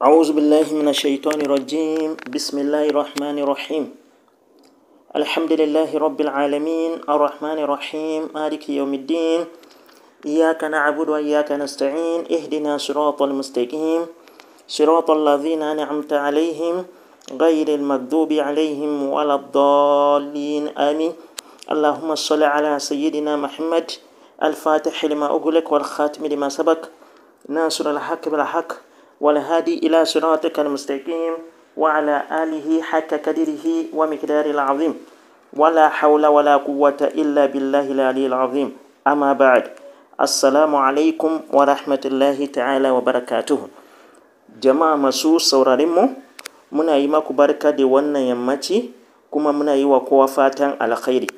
أعوذ بالله من الشيطان الرجيم. بسم الله الرحمن الرحيم. الحمد لله رب العالمين الرحمن الرحيم مالك يوم الدين. إياك نعبد وإياك نستعين. اهدنا صراط المستقيم صراط الذين أنعمت عليهم غير المغضوب عليهم ولا الضالين، آمين. اللهم صل على سيدنا محمد الفاتح لما أغلق والخاتم لما سبق ناصر الحق بالحق والهادي إلى صراطك المستقيم وعلى آله حق قدره ومقداره العظيم، ولا حول ولا قوة إلا بالله العلي العظيم. أما بعد، السلام عليكم ورحمة الله تعالى وبركاته. Jama'a masu sauraronmu, muna yi maku barka da wannan yammaci, kuma muna yi wa kowa fatan alkhairi.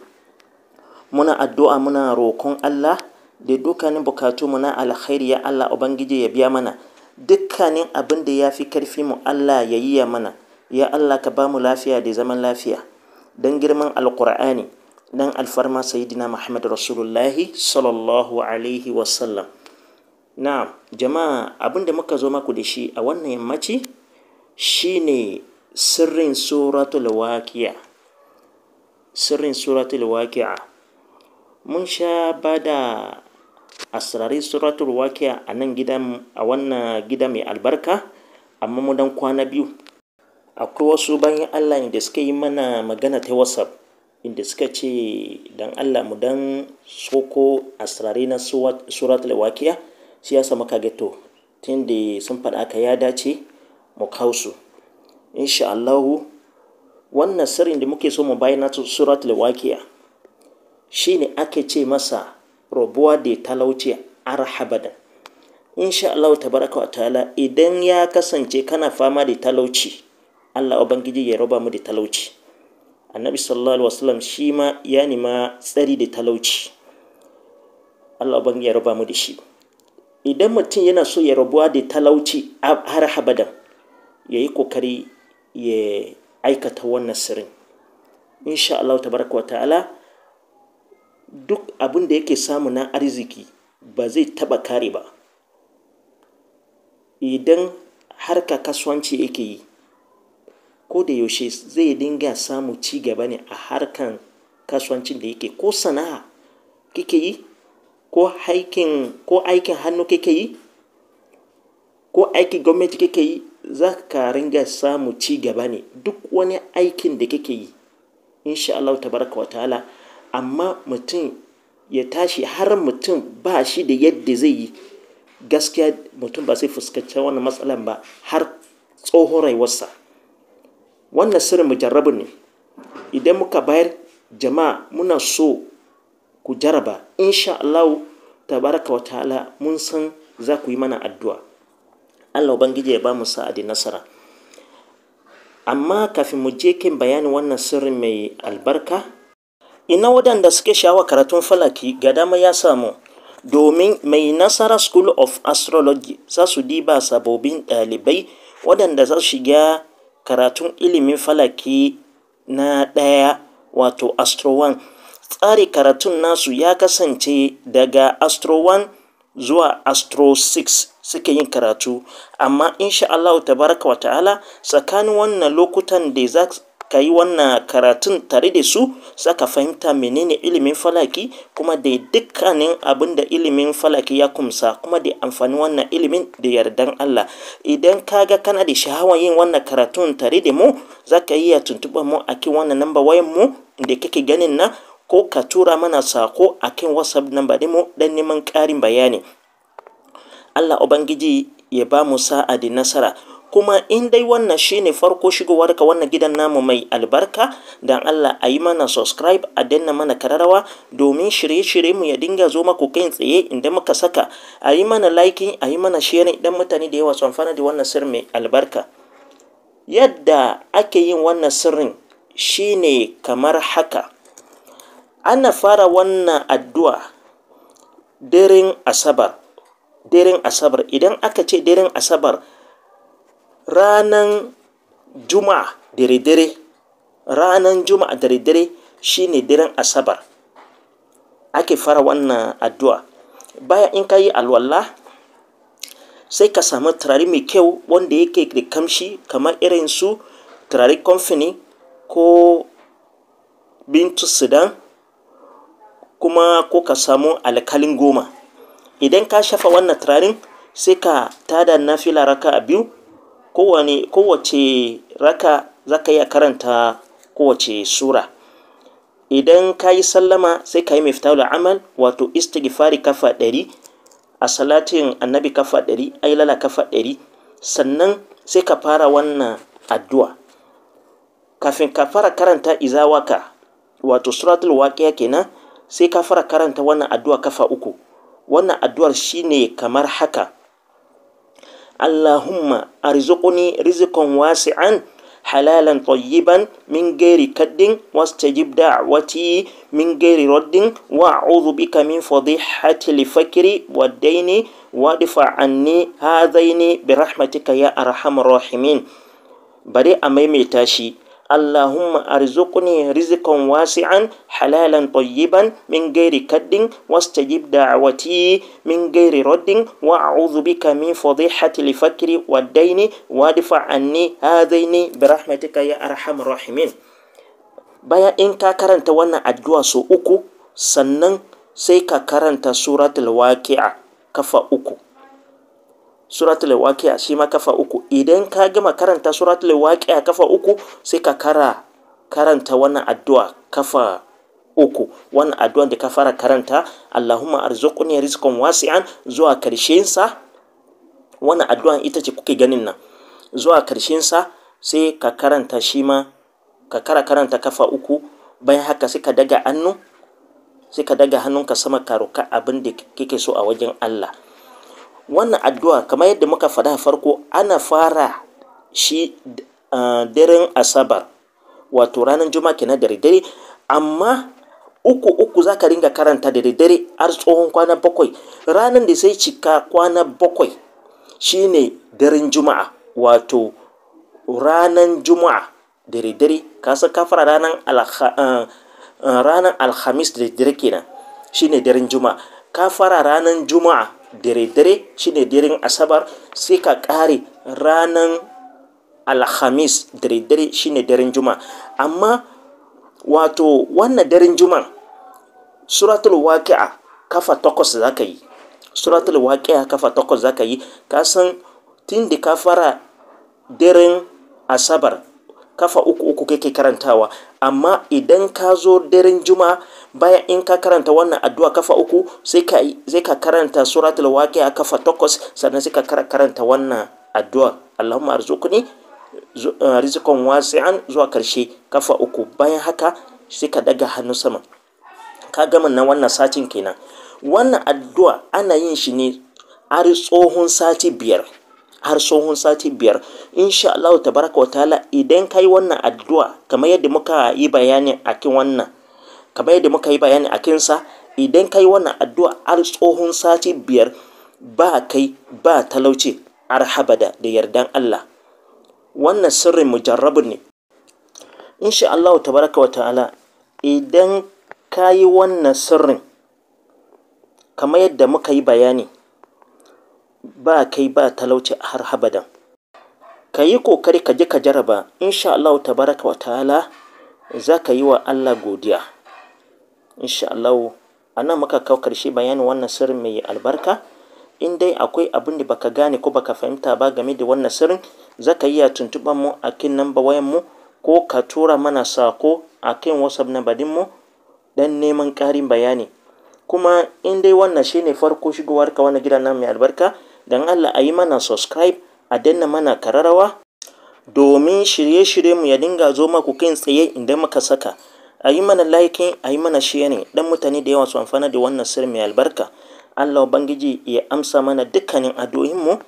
Muna addu'a, muna roƙon Allah da dukkanin bukatunmu na alkhairi, ya Allah Ubangiji ya biya mana. Dukkanin abin da ya fi karfi mu, Allah ya yi ya mana. Ya Allah, ka ba mu lafiya da zaman lafiya don girman Alkur'ani, don alfarma Sayyidina Muhammad Rasulullahi sallallahu alaihi wasallam. Na jama'a, abin da muka zo maku da shi a wannan yammaci shine sirrin Suratul Waqi'a. Sirrin Suratul Waqi'a. Mun sha ba da asrarai Suratul Waqi'a a nan gidan, a wannan gida mai albarka, amma mu dan kwana biyu. Akwai wasu bayan Allah da suka yi mana magana ta WhatsApp, inda suka ce dan Allah mu dan soko asrarai na Suratul Waqi'a. Shi ya sa muka ga to, tunda sun faɗa haka, ya dace mu kawo su. Insha Allahu, wannan sirrin da muke so mu bayyana, Suratul Waqi'a, shine ake ce masa rabuwa da talauci har abada. Insha Allah tabaraka wa ta'ala, idan ya kasance kana fama da talauci, Allah Ubangiji ya raba mu da talauci. Annabi sallallahu alaihi wasallam shi ma ya nema tsari da talauci. Allah Ubangiji ya raba mu da shi. Idan mutum yana so ya rabuwa da talauci har abadan, ya yi kokari ya aikata wannan sirrin. Insha Allah tabaraka wa ta'ala, duk abin da yake samu na arziki ba zai taba kare ba. Idan harka kasuwanci yake yi, ko da yaushe zai dinga samu ci gaba ne a harkan kasuwancin da yake, ko sana'a kike yi, ko aikin hannu kike yi, ko aikin gwamnati kike yi, za ka ringa samu ci gaba ne duk wani aikin da kike yi, insha Allah tabaraka wa ta'ala. Amma mutum ya tashi har mutum ba shi da yadda zai yi, gaskiya mutum ba zai fuskanci wannan matsalan ba har tsohon rayuwarsa. Wannan sirrin mujarrabin ne. Idan muka bayar, jama'a, muna so ku jaraba. Insha Allah tabaraka wa ta'ala, mun san za ku yi mana addu'a. Allah Ubangiji ya ba mu sa'a da nasara. Amma kafin mu je kan bayanin wannan sirrin mai albarka, ina waɗanda suke sha'awa karatun falaki, ga dama ya samu, domin Mai Nasara School of Astrology za su diba sababbin ɗalibai waɗanda za su shiga karatun ilimin falaki na ɗaya, wato Astro 1. Tsari karatun nasu ya kasance daga Astro 1 zuwa Astro 6 suke yin karatu. Amma insha Allah tabaraka wa ta'ala, tsakanin wannan lokutan da za ka yi wannan karatun tare da su, za ka fahimta menene ilimin falaki, kuma da dukkanin abin da ilimin falaki ya kumsa, kuma da amfani wannan ilimin, da yardan Allah. Idan ka ga kana da sha'awar yin wannan karatun tare da mu, za ka iya tuntuɓar mu a kan wannan namba wayan mu da kake ganin na, ko ka tura mana sako a kan WhatsApp namba mu don neman ƙarin bayani. Allah Ubangiji ya ba mu sa'a da nasara. Kuma in dai wannan shine farko shigowarka wannan gidan namu mai albarka, dan Allah a yi mana subscribe, a danna mana kararrawa, domin shirye-shirye mu ya dinga zo maku kai tsaye inda muka saka. A yi mana liking, a yi mana sharing, idan mutane da yawa su amfana da wannan sirri mai albarka. Yadda ake yin wannan sirrin shine kamar haka: ana fara wannan addu'a daren Asabar. Daren Asabar, idan aka ce daren Asabar, ranan Juma'a dare-dare, ranan Juma'a dare-dare shine daren Asabar ake fara wannan addu'a. Bayan in ka yi alwala, Sai ka samu turare mai kyau wanda yake da kamshi, kamar irin su turare Kamfani ko Bintu Sudan, kuma ko ka samu alkalin goma. Idan ka shafa wannan turaren, sai ka tada nafila raka a biyu. Kowace raka za ka iya karanta kowace sura. Idan ka yi sallama, sai ka yi Miftahul Amal, wato istighfari kafa 100, a salatin Annabi kafa 100, ailala kafa 100. Sannan sai ka fara wannan addu'a. Kafin ka fara karanta izawaka, wato suratul waqi'a kenan, sai ka fara karanta wannan addu'a kafa uku. Wannan addu'ar shine kamar haka: Allahumma arzuqni rizqan wasi'an halalan tayyiban min ghairi kaddin, wastajib da'wati min ghairi raddin, wa a'udhu bika min fadihati al-fakri wad-daini, wadfa anni hadaini bi rahmatika ya arhamar rahimin. Bari a maimaita shi: Allahumma arzuqni rizqan wasi'an halalan tayyiban min ghairi kaddin, wastajib da'wati min ghairi raddin, wa a'udhu bika min fadihati al-fakri wad-daini, wadfa anni hadaini bi rahmatika ya arhamar rahimin. Bayan in ka karanta wannan addu'a sau uku, sannan sai ka karanta suratul waqi'a kafa uku. Suratul waqi'a shi ma kafa uku. Idan ka gama karanta suratul waqi'a kafa uku, sai ka karanta wannan addu'a kafa uku. Wannan addu'an da ka fara karanta, Allahumma arzuqni rizqan wasi'an, zuwa karshen sa. Wannan addu'an ita ce kuke ganin nan, zuwa karshen sa, sai ka karanta shi ma ka karanta kafa uku. Bayan haka sai ka daga hannu, sai ka daga hannunka sama, ka roka abin da kake so a wajen Allah. Wannan addu'a, kamar yadda muka faɗa farko, ana fara shi daren Asabar, wato ranar Juma'a kenan, da dare. Amma uku uku za ka ringa karanta da dare har tsohon kwana 7. Ranar da sai cika kwana 7 shine daren Juma'a, wato ranar Juma'a da dare. Ka san ka fara ranar Alhamis da dare kenan, shine daren Juma'a. Ka fara ranar Juma'a dare dare, shine daren Asabar, sai ka kare ranar Alhamis dare dare, shine daren Juma'a. Amma wato wannan daren Juma'a, suratul waqi'a kafa 8 za ka yi. Suratul waqi'a kafa 8 za ka yi. Ka san tun da ka fara daren Asabar, kafa uku uku kake karantawa. Amma idan ka zo daren Juma'a, bayan in ka karanta wannan addu'a kafa uku, sai ka karanta suratul waqi'a kafa 8, sannan sai ka karanta wannan addu'a Allahumma arzuqni rizqan wasi'an zuwa karshe kafa uku. Bayan haka sai ka daga hannu sama. Ka gama na wannan satin kenan. Wannan addu'a ana yin shi ne har tsohon sati 5, har tsohon sati 5, insha Allah tabaraka wa ta'ala. Idan kai wannan addu'a kamar yadda muka yi bayani akan wannan, kamar yadda muka yi bayani akan sa, idan kai wannan addu'a har tsohon sati 5, ba kai ba talauci har habada da yardan Allah. Wannan sirrin mujarrabun ne, insha Allah tabaraka wa ta'ala. Idan ka yi wannan sirrin kamar yadda muka yi bayani, ba kai ba talauci har abadan. Ka yi kokari ka je ka jaraba, insha Allah tabaraka wa ta'ala za ka yi wa Allah godiya, insha Allah. A nan muka kawo karshe bayanin wannan sirrin mai albarka. In dai akwai abin da baka gane ko baka fahimta ba game da wannan sirrin, za ka iya tuntuɓar mu a kan namba wayan mu, ko ka tura mana sako a kan WhatsApp namba din mu don neman ƙarin bayani. Kuma in dai wannan shine farko shigowar ka wannan gidan nan mai albarka, don Allah a yi mana subscribe, a danna mana kararrawa, domin shirye-shirye mu ya dinga zo maku kai tsaye idan muka saka. A yi mana liking, a yi mana sharing, dan mutane da yawa su amfana da wannan sirri mai albarka. Allah Ubangiji ya amsa mana dukkanin addu'o'inmu,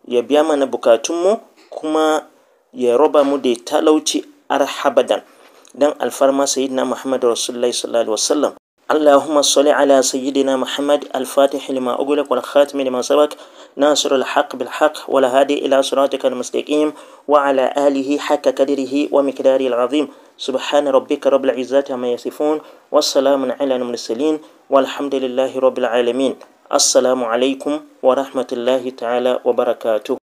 ya biya mana bukatunmu, kuma ya raba mu da talauci har abadan, dan alfarma Sayyidina Muhammad Rasulullahi sallallahu alaihi wasallam. اللهم صل على سيدنا محمد الفاتح لما أغلق والخاتم لما سبق، ناصر الحق بالحق، والهادي إلى صراطك المستقيم، وعلى آله حق قدره ومقداره العظيم. سبحان ربك رب العزة عما يصفون، والسلام على المرسلين، والحمد لله رب العالمين. Assalamu alaikum wa rahmatullahi ta'ala wa barakatuh.